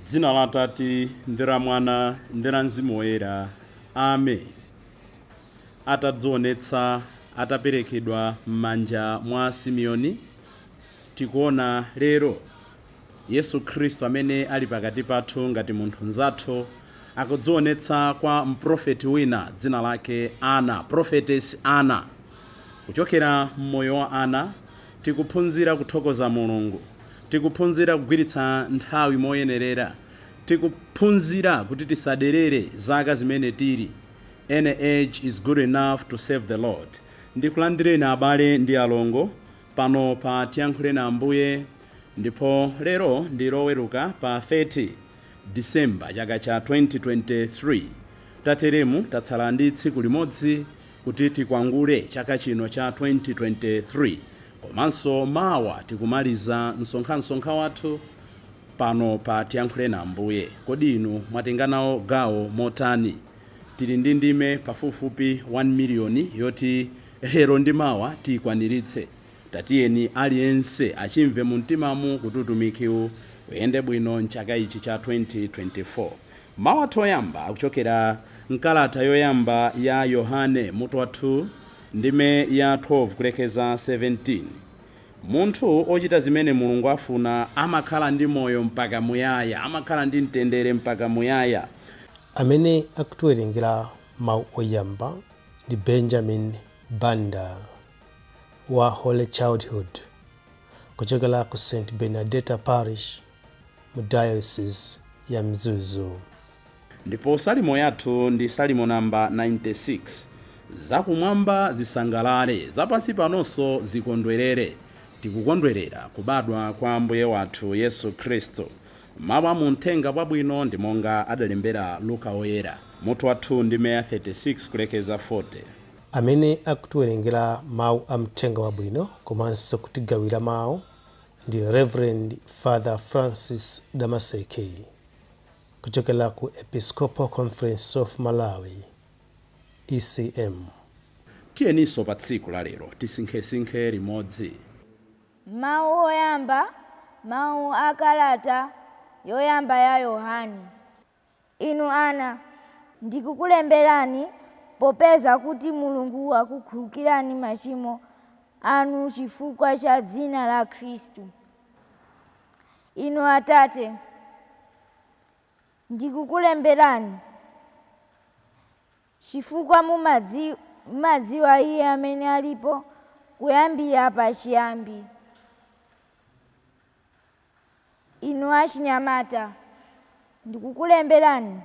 Dzina la Atate ndi la Mwana ndi la Mzimu Woyera. Amen. Atadzionetsa ataperekedwa m'manja mwa Simeoni, tikuona lero Yesu Khristu amene ali pakati pathu ngati munthu mnzathu akudzionetsa kwa mprofeti wina dzina lake Ana, Prophetess Ana. Kuchokera m'moyo wa Ana tikuphunzira kuthokoza Mulungu, tikuphunzira kugwiritsa nthawi moyenerera, tikuphunzira kuti tisaderere zaka zimene tili. Any age is good enough to serve the Lord. Ndikulandireni abale ndi alongo pano pa Tiyankhuleni Ambuye, ndipo lero ndi Loweruka pa 30 December chaka cha 2023. Tateremu tatsala ndi tsiku limodzi kuti tikwangule chaka chino cha 2023, komanso mawa tikumaliza msonkhamsonkha wathu pano pa Tiyankhuleni Ambuye. Kodi inu mwatenga nawo gawo motani? Tili ndi ndime pafupifupi 1 miliyoni yoti lero ndi mawa tiyikwaniritse. Tatiyeni aliyense achimve mu mtimamu kuti utumikiwu uyende bwino mchaka ichi cha 2024. Mawu athu oyamba akuchokera mkalata yoyamba ya Yohane mutu wa 2 ndime ya 12 kulekeza 17. Munthu ochita zimene Mulungu afuna amakhala ndi moyo mpaka muyaya, amakhala ndi mtendere mpaka muyaya. Amene akutiwerengera mawu oyamba ndi Benjamin Banda wa Holy Childhood kuchokera ku St Bernadetta Parish mu Diocese ya Mzuzu. Ndipo salimo yathu ndi salimo namba 96. Zakumwamba zisangalale, zapansi panonso zikondwerere. Tikukondwerera kubadwa kwa Ambuye wathu Yesu Khristu. Mawu a mu Mthenga Wabwino ndi monga adalembera Luka Woyera, mutu wa 2 ndime ya 36 kulekeza 40. Amene akutiwerengera mawu a Mthenga Wabwino komanso kutigawira mawu ndi Rev. Father Francis Damaseke kuchokera ku Episcopal Conference of Malawi, ECM. Tiyeninso pa tsiku la lero tisinkhesinkhe limodzi. Mawu oyamba, mawu a kalata yoyamba ya Yohane. Inu ana, ndikukulemberani popeza kuti Mulungu wakukhululukirani machimo anu chifukwa cha dzina la Khristu. Inu atate, ndikukulemberani chifukwa mumadziwa Iye amene alipo kuyambira pachiyambi. Inu achinyamata, ndikukulemberani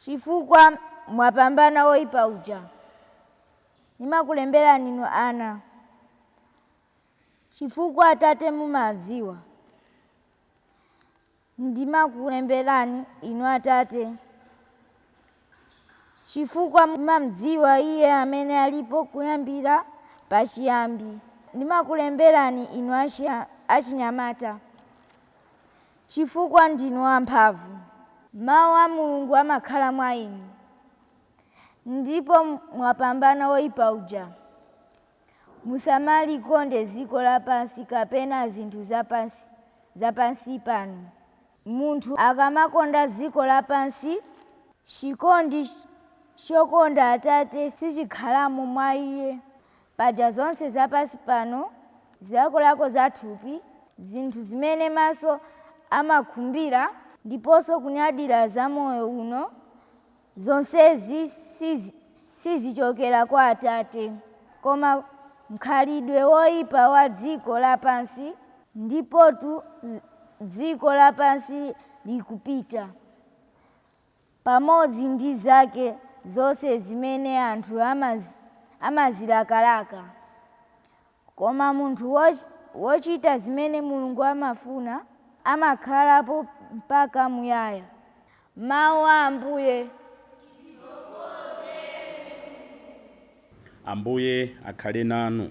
chifukwa mwapambana woipa uja. Ndimakulemberani inu ana, chifukwa Atate mumadziwa. Ndimakulemberani inu Atate, chifukwa mumamdziwa Iye amene alipo kuyambira pachiyambi. Ndimakulemberani inu achinyamata, chifukwa ndinu amphamvu. Mawu a Mulungu amakhala mwa inu, ndipo mwapambana woipa uja. Musamalikonde dziko lapansi kapena zinthu zapansi pano. Munthu akamakonda dziko lapansi, chikondi chokonda Atate sichikhalamo mwa iye. Paja zonse zapansi pano, zilakolako za thupi, zinthu zimene maso amakhumbira, ndiponso kunyadira za moyo uno, zonsezi sizichokera kwa Atate, koma mkhalidwe woipa wa dziko lapansi, ndipotu dziko lapansi likupita, pamodzi ndi zake zonse zimene anthu amazilakalaka. Koma munthu wochita zimene Mulungu amafuna amakhalapo mpaka muyaya. Mawu a Ambuye. Ambuye akhale nanu.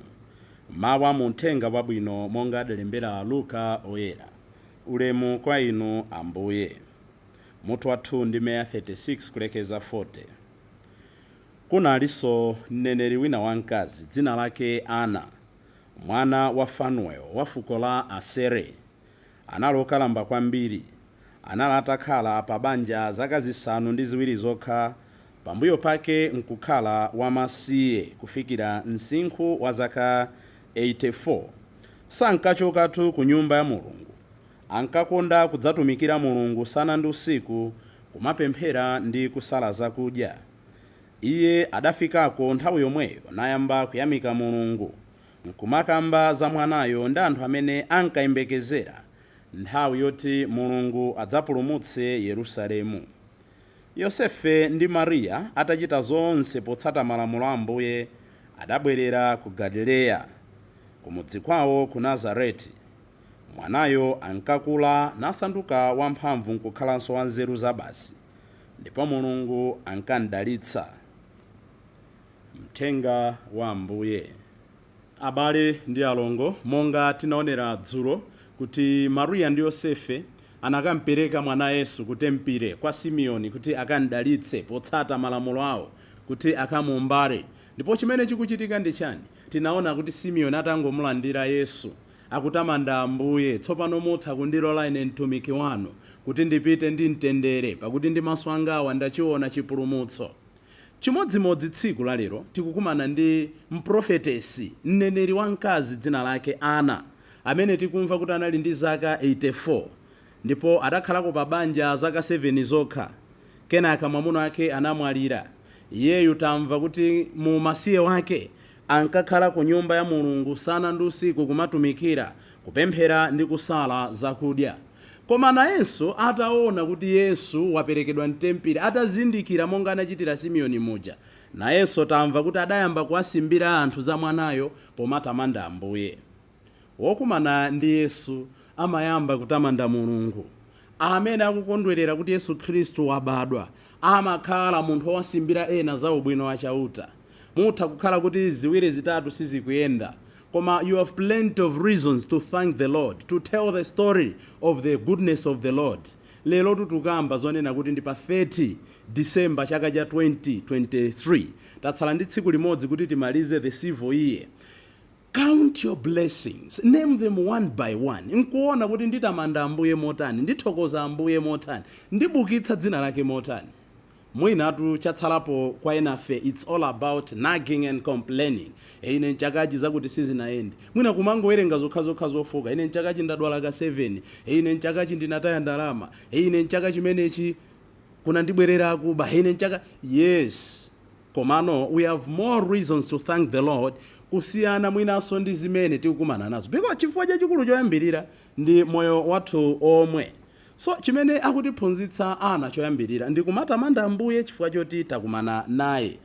Mawu a mu Mthenga Wabwino monga adalembera Luka Oyera. Ulemu kwa inu Ambuye. Mutu wa 2 ndime ya 36 kulekeza 40. Kunalinso mneneri wina wamkazi, dzina lake Ana, mwana wa Fanuel wa fuko la Asere. Anali okalamba kwambiri. Anali atakhala pa banja zaka 7 zokha, pambuyo pake nkukhala wamasiye kufikira msinkhu wa zaka 84. Sankachokatu ku nyumba ya Mulungu. Ankakonda kudzatumikira Mulungu usana ndi usiku, kumapemphera ndi kusala zakudya. Iye adafikako nthawi yomweyo nayamba kuyamika Mulungu, nkumakamba za mwanayo ndi anthu amene ankayembekezera nthawi yoti Mulungu adzapulumutse Yerusalemu. Yosefe ndi Mariya atachita zonse potsata malamulo a Ambuye, adabwerera ku Galileya, kumudzi kwawo ku Nazareti. Mwanayo ankakula nasanduka wamphamvu nkukhalanso wanzeru zabasi, ndipo Mulungu ankamdalitsa. Mthenga wa Ambuye. Abale ndi alongo, monga tinaonera dzulo kuti Mariya ndi Yosefe anakampereka mwana Yesu ku tempile kwa Simeoni kuti akamdalitse potsata malamulo awo, kuti akamuumbale. Ndipo chimene chikuchitika ndi chani? Tinaona kuti Simeoni atangomulandira Yesu, akutamanda Ambuye: "Tsopano mutha kundilola ine mtumiki wanu kuti ndipite ndi mtendere, pakuti ndi maso angawa ndachiona chipulumutso." Chimodzimodzi tsiku la lero tikukumana ndi mprofetesi, mneneri wamkazi dzina lake Ana, amene tikumva kuti anali ndi zaka 84 ndipo adakhalako pa banja zaka 7 zokha, kenaka mwamuna wake anamwalira. Iyeyu tamva kuti mu masiye wake ankakhala ku nyumba ya Mulungu usana ndi usiku, kumatumikira, kupemphera ndi kusala zakudya. Koma nayenso ataona kuti Yesu waperekedwa mtempere, atazindikira monga anachitira Simeoni muja, nayenso tamva kuti adayamba kuwasimbira anthu za mwanayo pomatamanda Ambuye. Wokumana ndi Yesu amayamba kutamanda Mulungu. Amene akukondwerera kuti Yesu Khristu wabadwa amakhala munthu wowasimbira ena za ubwino wa Chauta. Mutha kukhala kuti ziwiri zitatu sizikuyenda, koma you have plenty of reasons to thank the Lord, to tell the story of the goodness of the Lord. Lero tutukamba zonena kuti ndi pa 30 December chaka cha 2023. Tatsala ndi tsiku limodzi kuti timalize the civil year. Count your blessings, name them one by one, nkuona kuti nditamanda Ambuye motani, ndithokoza Ambuye motani, ndibukitsa dzina lake motani. Mwinatu chatsalapo kwa enafe, it's all about nagging and complaining. "E, ine mchakachi zakuti sizinayende." Mwina kumangowerenga zokhazokha zofoka. "Ine mchakachi ndadwala ka 7. E, ine mchakachi ndinataya ndalama. E, ine mchaka chimenechi kunandibwerera akuba. E, ine mchaka..." Yes, komano we have more reasons to thank the Lord kusiyana mwinanso ndi zimene tikukumana nazo, because chifukwa chachikulu choyambirira ndi moyo wathu omwe. So chimene akutiphunzitsa Ana choyambirira ndi kumatamanda Ambuye chifukwa choti takumana naye.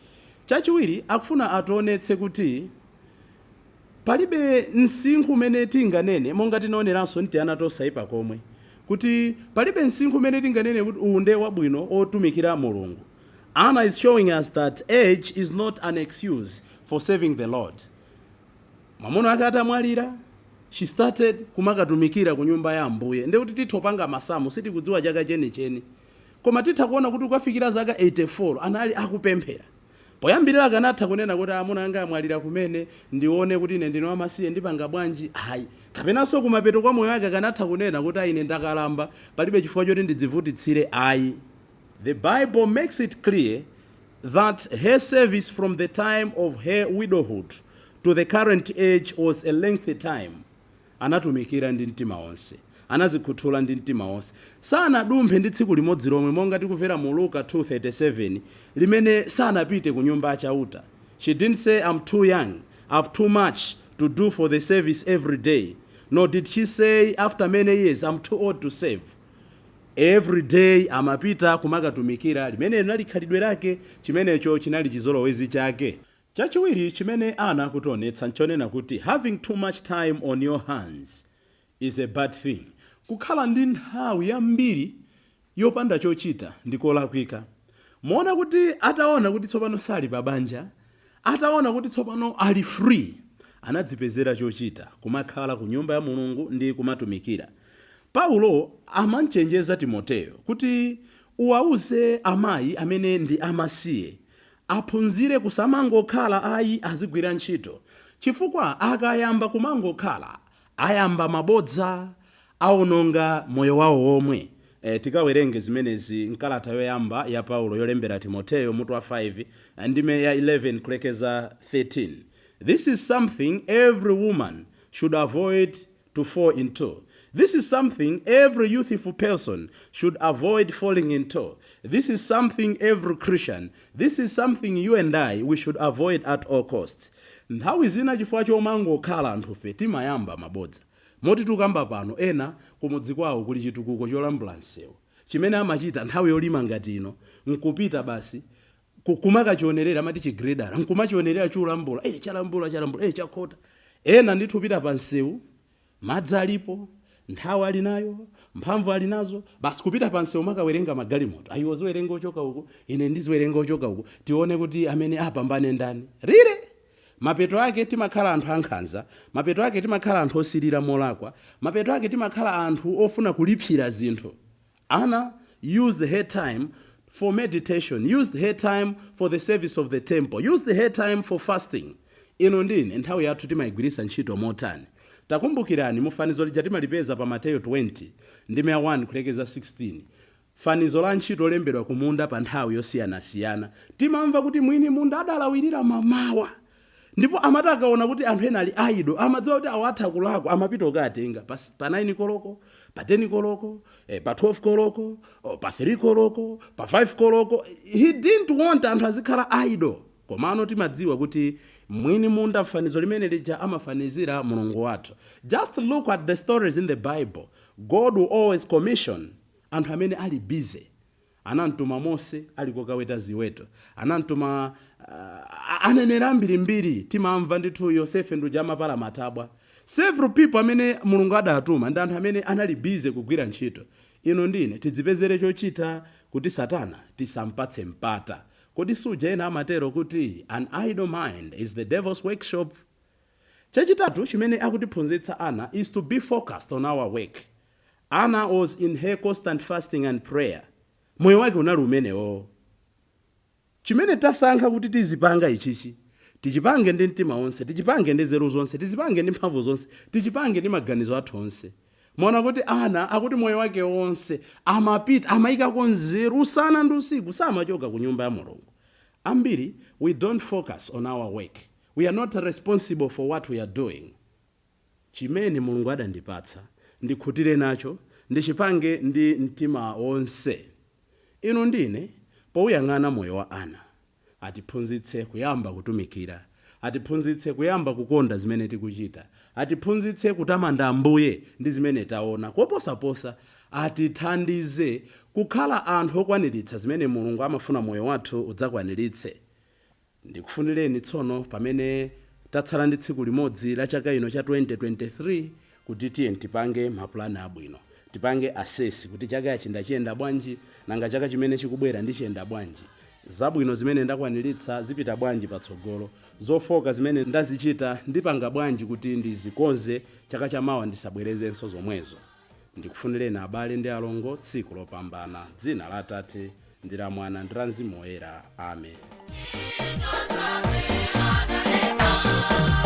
Chachiwiri, akufuna ationetse kuti palibe msinkhu umene tinganene, monga tinaoneranso nti ana tosaipa komwe, kuti palibe msinkhu umene tinganene kuti uwu ndiye wabwino otumikira Mulungu. Anna is showing us that age is not an excuse for serving the Lord. Mwamuna wake atamwalira, she started kumakatumikira ku nyumba ya Ambuye. Ndekuti titha kupanga masamu, sitikudziwa chaka chenicheni, koma titha kuona kuti kukafikira zaka 84 anali akupemphera. Poyambirira akanatha kunena kuti, "Amuna anga amwalira kumene, ndione kuti ine ndine wamasiye, ndipanga bwanji?" Ayi. Kapenanso kumapeto kwa moyo wake akanatha kunena kuti, "Ine ndakalamba, palibe chifukwa choti ndidzivutitsire." Ayi. The Bible makes it clear that her service from the time of her widowhood to the current age was a lengthy time. Anatumikira ndi mtima wonse, anazikhuthula ndi mtima wonse, sanadumphe ndi tsiku limodzi lomwe, monga tikumvera mu Luka 2:37 limene sanapite ku nyumba yachauta. She didn't say, "I'm too young, I've too much to do for the service every day," nor did she say, "After many years, I'm too old to serve." Every day amapita kumakatumikira. Limene linali khalidwe lake, chimenecho chinali chizolowezi chake. Chachiwiri chimene Ana akutionetsa nchonena kuti having too much time on your hands is a bad thing. Kukhala ndi nthawi yambiri yopanda chochita ndi kolakwika. Muona kuti ataona kuti tsopano sali pa banja, ataona kuti tsopano ali free, anadzipezera chochita, kumakhala ku nyumba ya Mulungu ndi kumatumikira. Paulo amanchenjeza Timoteyo kuti, "Uwauze amayi amene ndi amasiye aphunzire kusamangokhala ayi, azigwira ntchito, chifukwa akayamba kumangokhala ayamba mabodza." Awononga moyo wawo womwe. Tikawerenge zimenezi mkalata yoyamba ya Paulo yolembera Timoteyo, mutu wa 5, ndime ya 11 kulekeza 13. This is something every woman should avoid to fall into. This is something every youthful person should avoid falling into. This is something every Christian, this is something you and I, we should avoid at all costs. Nthawi zina chifukwa chomangokhala anthufe timayamba mabodza. Moti tukamba pano ena kumudzi kwawo kuli chitukuko cholambula msewu. Chimene amachita nthawi yolima ngati ino nkupita basi kumakachionerera, amati chigredara, nkumachionerera chiulambula, chalambula, chalambula, chakhota. Ena ndithu pita pa msewu, madzi alipo, nthawi ali nayo, mphamvu ali nazo, basi kupita pa msewu makawerenga magalimoto. Ayiwo ziwerenga ochoka uku, ine ndiziwerenga ochoka uku, tione kuti amene apambane ndani. Rire mapeto ake timakhala anthu ankhanza, mapeto ake timakhala anthu osirira molakwa, mapeto ake timakhala anthu ofuna kulipsira zinthu. Anna used her time for meditation, used her time for the service of the temple, used her time for fasting. Ino ndine nthawi yathu timayigwiritsa ntchito motani? Takumbukirani mufanizo lija timalipeza pa Mateyo 20 ndime ya 1 kulekeza 16, fanizo la ntchito olembedwa kumunda pa nthawi yosiyanasiyana. Timamva kuti mwini munda adalawirira mamawa, ndipo amati akaona kuti anthu ena ali idle, amadziwa kuti awatha kulakwa, amapita okatenga pa 9 koloko, pa 10 koloko, pa 12 koloko, pa 3 koloko, pa 5 koloko. He didn't want anthu azikhala idle. Komano timadziwa kuti mwini munda fanizo limene lija amafanizira Mulungu wathu. Just look at the stories in the Bible. God will always commission anthu amene ali busy. Anamtuma Mose ali kokaweta ziweto, anamtuma aneneri ambirimbiri. Timamva ndithu Yosefe nduja amapala matabwa. Several people amene Mulungu adatuma ndi anthu amene anali busy kugwira ntchito. Ino ndine tidzipezere chochita kuti Satana tisampatse mpata. Kodi suja ena amatero kuti an idle mind is the devil's workshop? Chachitatu chimene akutiphunzitsa Anna is to be focused on our work. Anna was in her constant fasting and prayer. Moyo wake unali umenewo. Chimene tasankha kuti tizipanga ichichi, tichipange ndi mtima wonse, tichipange ndi nzeru zonse, tizipange ndi mphamvu zonse, tichipange ndi maganizo athu onse. Mona kuti Ana akuti moyo wake wonse amapita, amayikako nzeru usana ndi usiku, samachoka ku nyumba ya Mulungu. Ambiri we don't focus on our work. We are not responsible for what we are doing. Chimene Mulungu adandipatsa ndikhutire nacho, ndichipange ndi mtima wonse. Inu ndine pouyang'ana moyo wa Ana, atiphunzitse kuyamba kutumikira, atiphunzitse kuyamba kukonda zimene tikuchita, atiphunzitse kutamanda Ambuye ndi zimene taona. Koposaposa atithandize kukhala anthu okwaniritsa zimene Mulungu amafuna moyo wathu udzakwaniritse. Ndikufunireni tsono, pamene tatsala ndi tsiku limodzi la chaka ino cha 2023, kuti tiye tipange mapulani abwino, tipange assess kuti chaka ichi ndachiyenda bwanji, nanga chaka chimene chikubwera ndichiyenda bwanji, zabwino zimene ndakwaniritsa zipita bwanji patsogolo, zofoka zimene ndazichita ndipanga bwanji kuti ndizikonze, chaka chamawa ndisabwerezenso zomwezo. Ndikufunireni abale ndi alongo tsiku lopambana. Dzina la Atate ndi la Mwana ndi la Mzimu Woyera, amen. Ntchito zake analemba.